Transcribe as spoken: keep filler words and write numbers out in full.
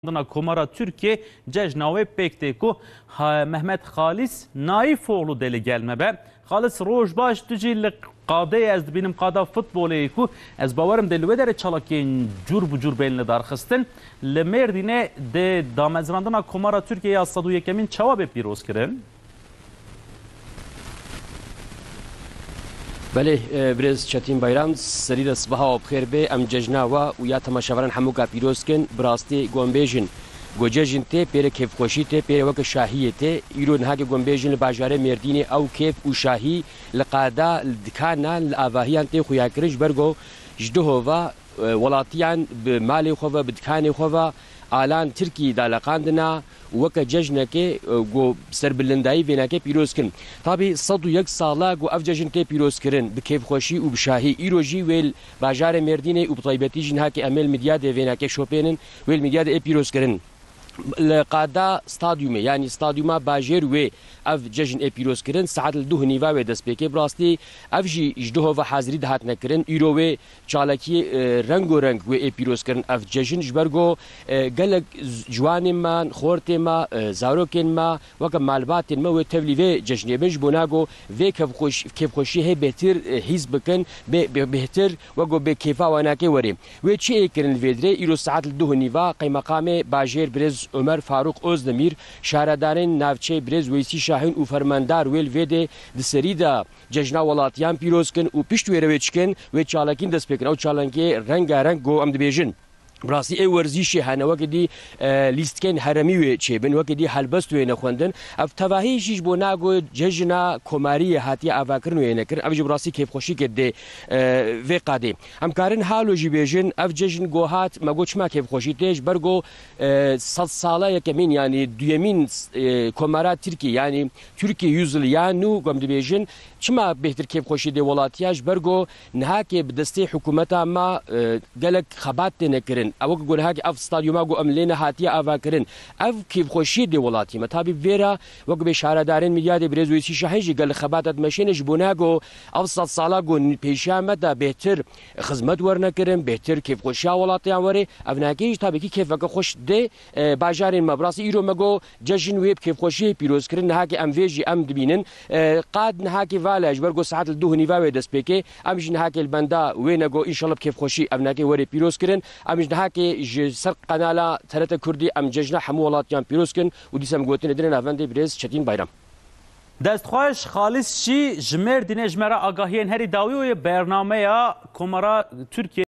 Dina Komara Tirkiyê cejna wê pêk tê ku ha-, Mehmet Xalîs Naîfoğlu dê li gel me be. Xalîs, roj baş, tu jî li qadê, ez dibînim qada futbolê ye ku ez bawerim dê li wê derê çalakiyên cûr bi cûr bên lidarxistin. Li Mêrdînê dê damezrandina Komara Tirkiyê ya sed û yekemîn çawa bê pîrozkirin? Belê, e, birêz Çetîn Bayram, serî de sibaha we bi xêr bê. Em cejna we û ya temaşevanan hemûka pîroz kin. Bi rastî ku em bêjin ku cejin tê, pêre kêfxweşî tê, pêre weke şahiyê tê. Îro niha ku em bêjin li bajarê Mêrdînê ew kêf û şahî li qada, li dikanan, li avahiyan tê xuyakirin, ji ber ku ji duho ve e, welatiyan bi malê xwe ve, bi dikanê xwe ve alan Tirkî daleqandina, weke cejnekê, e, ku serbilindayî vênekê pîroz kirin. Tabî sed û yek sala ku ev cejn tê pîrozkirin, bi kêfxweşî û bi şahî. Îro jî wê li bajarê Mêrdînê û bi taybetî jî niha ke em ê li Midyadê vênekê şopênin, wê li Midyadê ê pîrozkirin. Li qada stadyumê, yanî stadyuma bajêr wê ev cejn ê pîroz kirin. Saet li duh nîva wê dest pê kê. Bi rastî ev jî ji duho ve hazirî dihatine kirin. Îro wê çalakiyê, e, rengo reng wê ê pîroz kirin ev cejn. Ji ber ku, e, gelek z-, ciwanên me, xortê me, e, zarokên me, weke malbatên me wê tevlî vê cejnê bin. Ji bona ku vê kevxweş-, kêfxweşiyê hê bêhtir, e, hîs bikin, bê, bê, bêhtir weke bê kêfa wanakê werê. Wê çi ê kirin li vê dirê? Îro saet li duh û nîva qeymeqamê bajêr birêz Omer Farûq Ozdemîr, şaredarên navçeyê birêz Weysî Şahîn û fermandar wê li vê dê di serî de cejna welatiyan pîroz kin û pişt wê re wê çi kin, wê çalakîn dest pê kin. Ew çalakiyê rengareng ku em dibêjin. Bi rastî ê werzîşê hene, weke dî, e, lîstikên heremî wê çêbin, weke dî helbest wê nexwendin. Ev tevahî jî ji bona ku cejna komariyê hatiye avakirin wê nekirin. Ev jî bi rastî kêfxweşî kir dê, e, vê qadê. Em karin halo jî bêjin, ev cejn ku hat, me got çima kêfxweşî tê, ji ber ku, e, sed sala yekemîn, yanî duyemîn, e, komara Tirkî, yanî Tirkî yüzyıl ya nû, ku em dibêjin, çima bêhtir kêfxweşî dê welatiya, ji ber ku nihakê bi destê hikûmeta me, e, gelek xebat têne kirin. Ew wek ku nihakê ev stadyuma ku em lê ne hatiye avakirin. Ev kêfxweşiyê dê welatiyê me. Tabî vêra wek bê şaredarên Midyadê birêz Weysî Şahîn jî gelek xebata dimeşêne ji bona ku ev sed sala ku pêşiya me de bêhtir xizmet werne kirin, bêhtir kêfxweşiya welatiyan were. Ev nihakê jî tabî kî kêfeke xweş dê, e, bajarên me. Bi rastî îro me got cejn wê bi kêfxweşiyê pîroz kirin. Nihakê em vê jî em dibînin. E, qad nihakê vala ji ber got saet li duh û nîva wê dest pê kê. Em jî nihakê li benda wê ne got, înşallah bi kêfxweşî ev nihakê were pîroz kirin. Em jî nihakê ji ser qenala T R T Kurdî em cejna hemû welatiyan pîroz kin û dîsa em gotinê dine navendê birêz Çetîn Bayram. Dest xweş, Xalîs jî ji Mêrdînê ji me re agahiyên herî dawî û yê bernameya Komara Tirkiyê